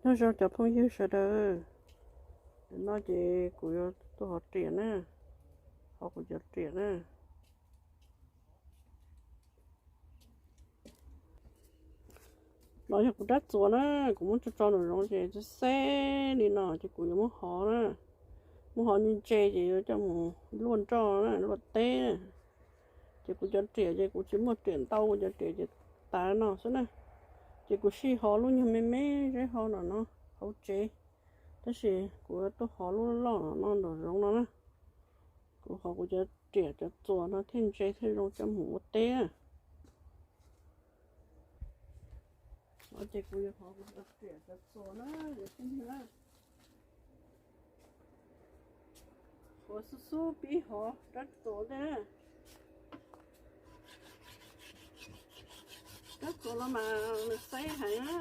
Nyob zoo cov phooj ywg sawv daws, no ces kuv yuav tuaj hov riam na, hov kuv cov riam na. No yog kuv rab txuas na, kuv muab tso tso nraum zoov ces xeb li no ces kuv yuav muab hov na. Muab hov ntse ntse ces yuav coj mus luaj nroj na, luaj teb na. Ces kuv cov riam ces kuv tsis muaj riam ntau, kuv cov riam ces tas no xwb na. Ces kuv sij hov lub nyuag me me zeb hov no no hauv tsev, tab sis kuv tuaj hov lub loj no nraum zoov no na. Kuv hov kuv cov riam cov txuas no thiaj ntse thiaj zoo coj mus ua teb. Ces kuv yuav hov kuv cov riam cov txuas na, kuv xub xub pib hov rab txuas ntej. Rab txuas no mas nws xeb heev na.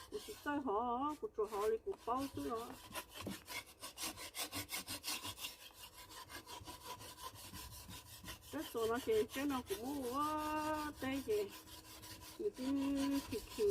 Kuv tsis txawj hov, kuv tsuas hov li kuv paub xwb os. Rab txuas no ces tseeb no kuv muab ua teb ces nws twb khi khi.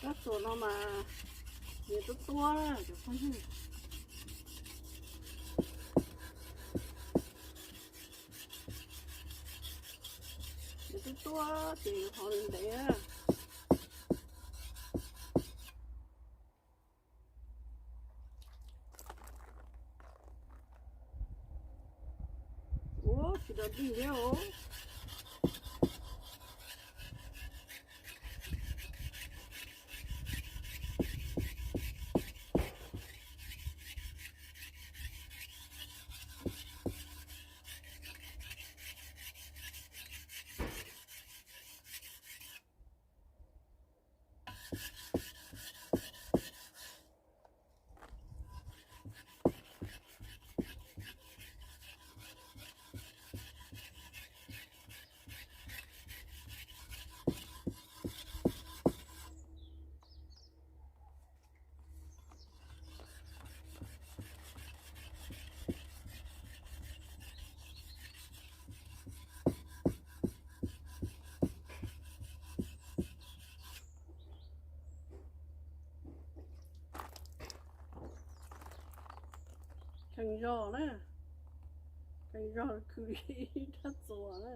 Rab txuas no mas nyias tuab tuab cov phooj ywg. Nyias tuab tuab ces yuav hov ntev ntev. Ua tsis dog dig thiab os. Kheej zog na, kheej zog khwv li rab txuas na.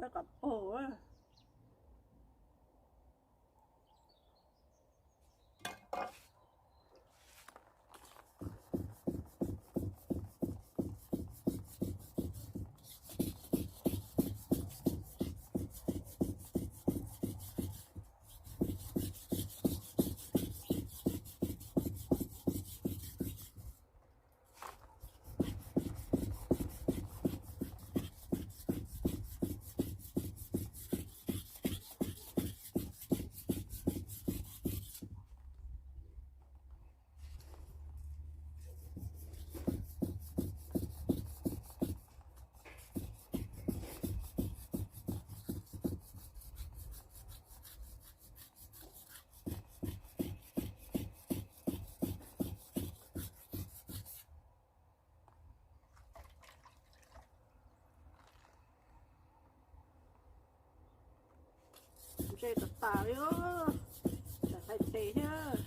Rau kom paug. Ntse tas tas li, tsam hais tes thiab.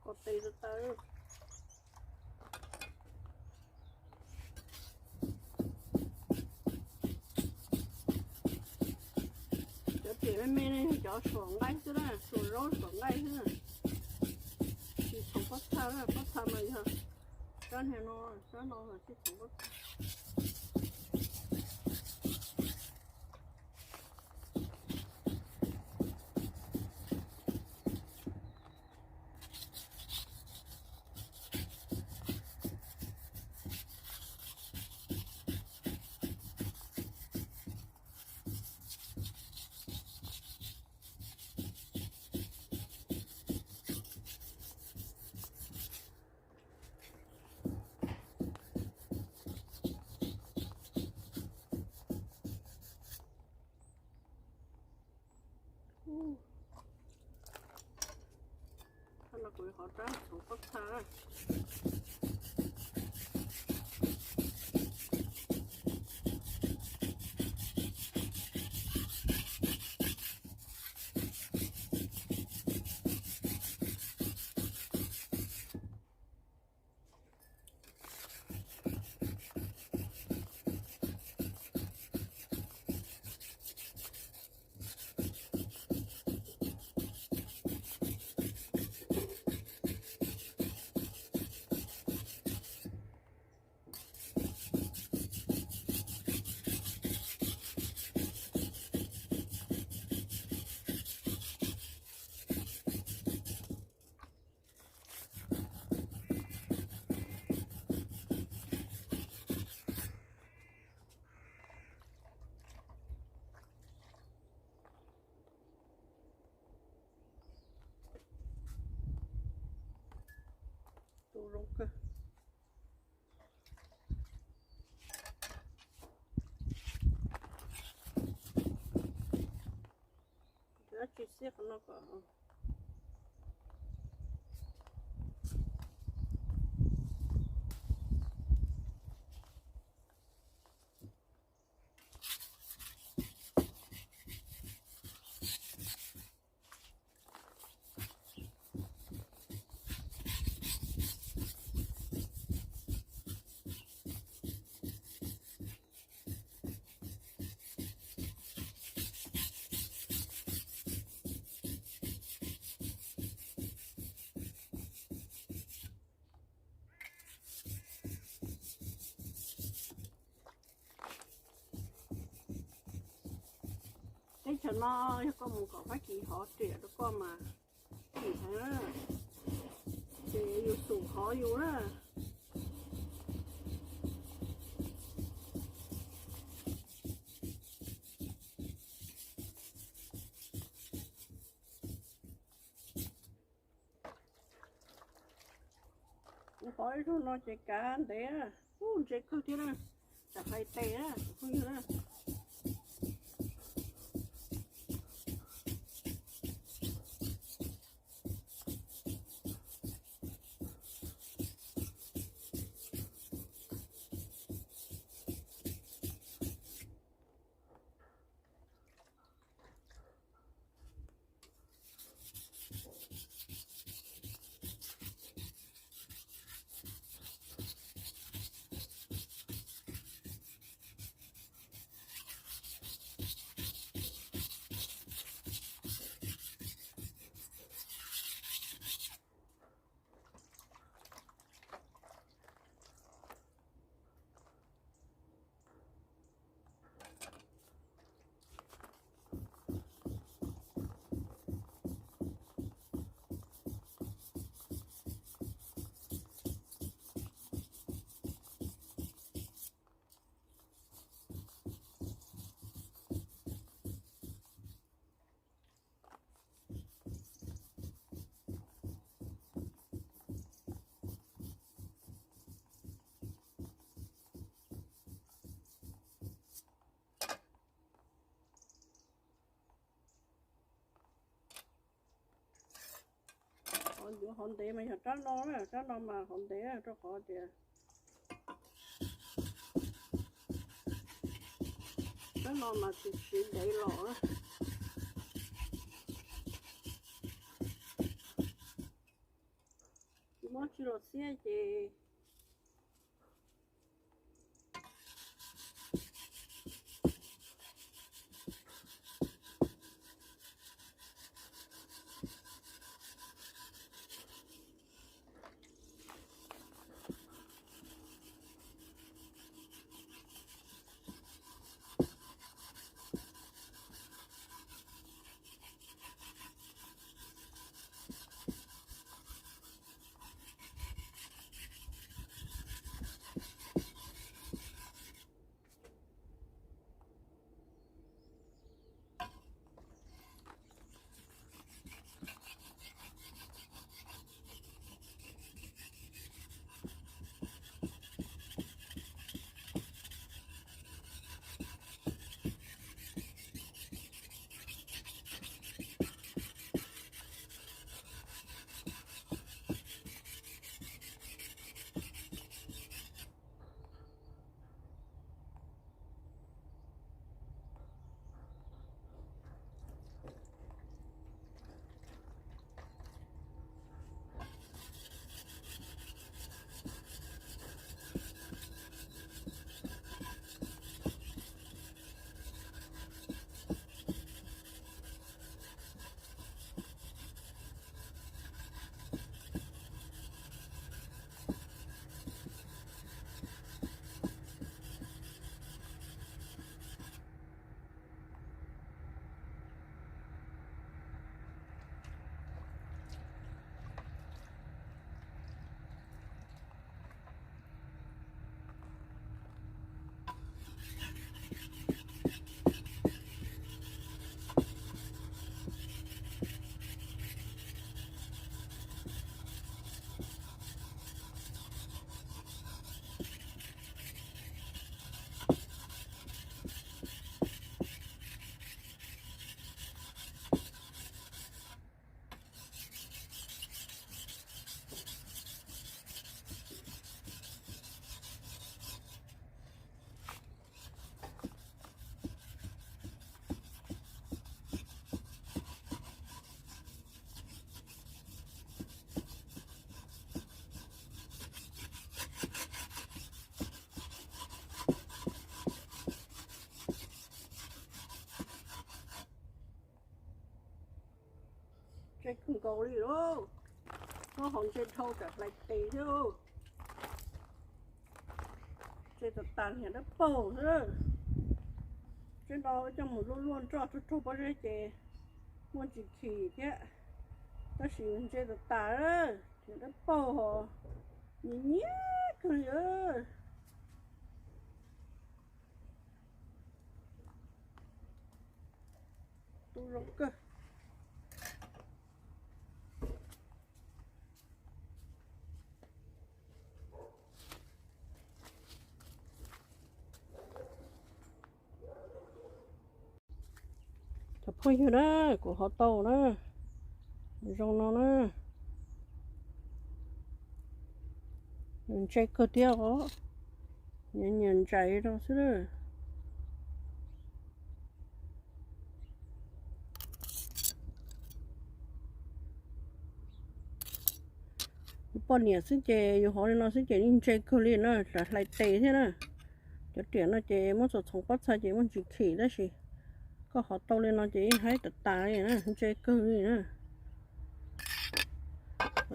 Ko tes tas tas. Cov riam me me ne yog cov suam nqaij xwb na, suam zaub suam nqaij xwb na. Tsis tshoov pob txha na, pob txha mas yog tsob niag no, tsob no mas thiaj tshoov pob txha. Thaj no kuv yuav hov rab tshoov pob txha. Tu zoo kawg. Dab tsi xiab qhov no kom Teb chaws no yog koj mus kom Fab Kis hov riam rau koj mas kim heev na, ces yus xum hov yus na. Kuv hov ib zaug no ces kav ntev, ub ntse kawg thiab na, tsam hais tes na phooj ywg na. Qhov ncuav hov ntev mas yog rab no, rab no mas hov ntev rau qhov tias rab no mas tsis siv ntev los. Tsis muab tsis los xiab ces Ntse kawg nkaus li lauj. Muab hauv ntse dhau tsam hlais tes thiab. Ntse tas tas niag dawb paug xwb. Tseeb no coj mus luaj luaj nroj raug raug pob zeb ces muaj ntsis khis thiab, tab sis ntse tas tas, niag dawb paug ho nyiam nyiam kawg li. Tub zoo kawg. Cov phooj ywg na, kuv hov tau na, zoo no na. Nws ntse kawg thiab os, nyias nyias ntsais rau xwb na. Yus poj niam xwb ces yus hov li no xwb ces yeej ntse kawg li na, tsam hlais tes thiab na. Cov riam no ces muab txhoov txhoov pob txha ces muaj ntsis khim tab sis koj hov tau li no ces yeej haib tas tas li na, ntse kawg li na.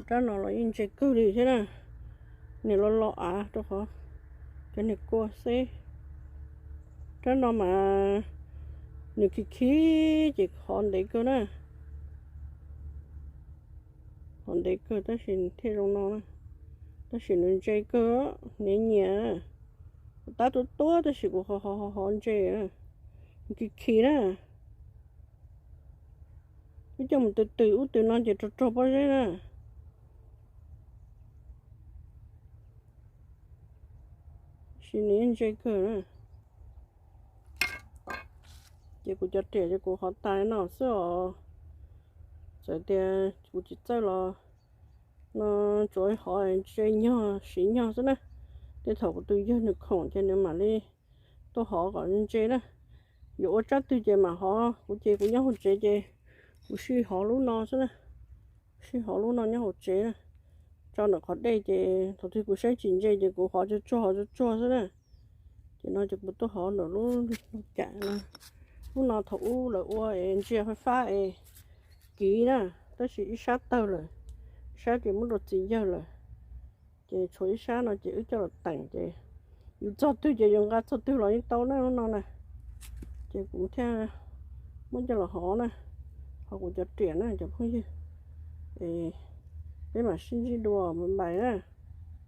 Rab no los yeej ntse kawg li thiab na. Nws los los av rau qhov cov niag kua xeb. Rab no mas nws khib khib ces hov ntev kawg na. Hov ntev kawg tab sis thiaj zoo no na. Tab sis nws ntse kawg, nyias nyias. Kuv tab tuab tuab tab sis kuv hov hov hov ntse, nws khib khib na. Wb coj mus tws tws ub tws no ces raug raug pob zeb na. Tab sis nws yeej ntse kawg na. Ces kuv cov riam ces kuv hov tas li no xwb os. Txawm tias kuv tsis txawj los No tsuas hov ntse nyog siv nyog xwb na. Tej thaum kuv tus yawg nws khoom ces nws mam li tuaj hov kom ntse na. Yuav ua tsab twg ces mam hov, kuv ces kuv nyob hauv tsev ces kuv sij hov lub no xwb na. Sij hov lub no nyob hauv tsev na. Tso ntawm qhov dej ces thaum twg kuv saib tsis ntse ces kuv hov tsuag tsuag hov tsuag tsuag xwb na. Ces no ces kuv tuaj hov ntawm lub no cas no. Lub no thaum ub lawv ua es ntsia fab fab es kiv na, tab sis ib sab tawg lawm, ib sab ces muab rau txiv yawg lawm. Ces tshuav ib sab no ces wb coj los teem ces yus txog twg ces yus nqa txog twg los yeej tau na lub no na. Ces kuv thiaj muab coj los hov na, hov kuv cov riam na cov phooj ywg. Peb mam sib ntsib dua, bye bye na.